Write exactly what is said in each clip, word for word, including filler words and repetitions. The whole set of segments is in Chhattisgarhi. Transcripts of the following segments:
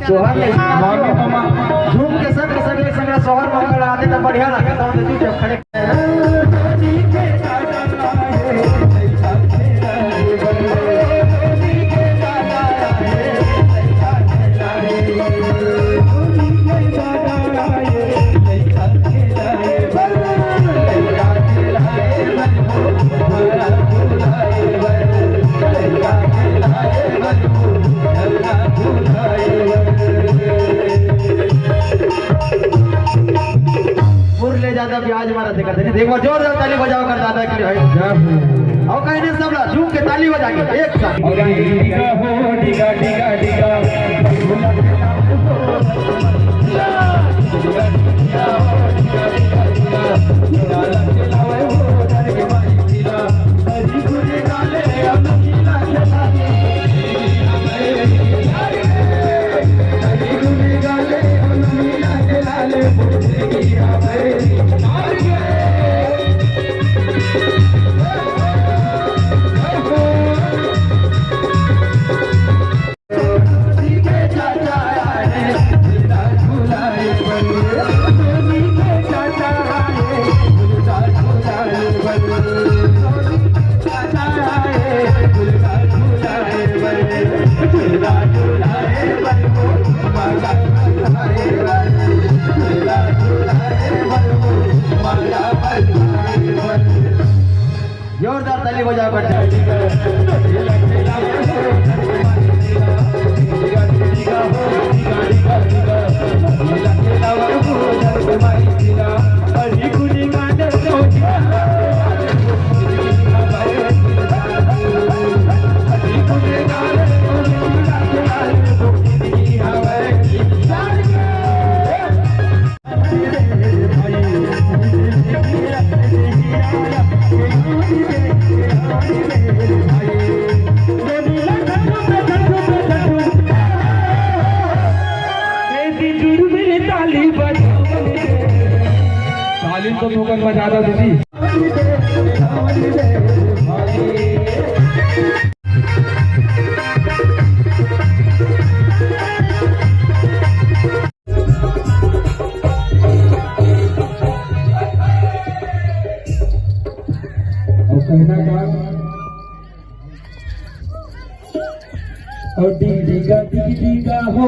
सोहर ले, मामी मामा, झूम के संग, संग, संग सोहर मंगल आते त बढ़िया लागत। तो देखू जब खड़े मुरली ज्यादा ब्याज मारा देखा थे। एक बार जोरदार ताली बजाओ कर दादा के लिए भाई। जय हो। और कहीं नहीं, सब ला झूम के ताली बजा के एक साथ। और डिगा हो, डिगा, डिगा, डिगा। जोरदार ताली बजाओ बेटा। ताली तो ठोकर बजा दो दीदी। और कहना का, और डिग डिगा, डिग डिगा हो,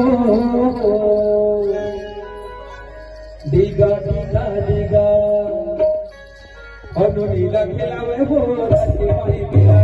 डिगा, डिगा, डिगा। और नीला खिलावे हो, रात के पानी पिला।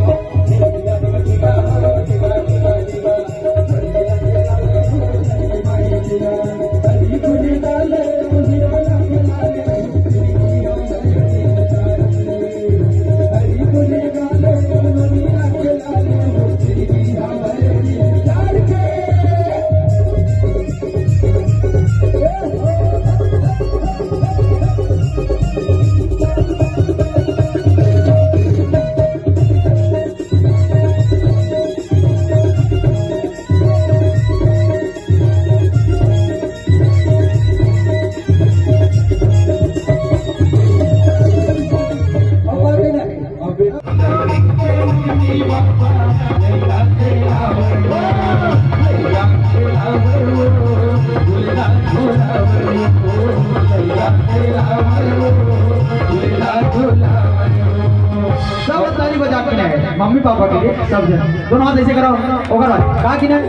सब ताली बजा के नहीं, मम्मी पापा के लिए सब जन दोनों हाथ ऐसे करो, ओकर बाद का कि नहीं?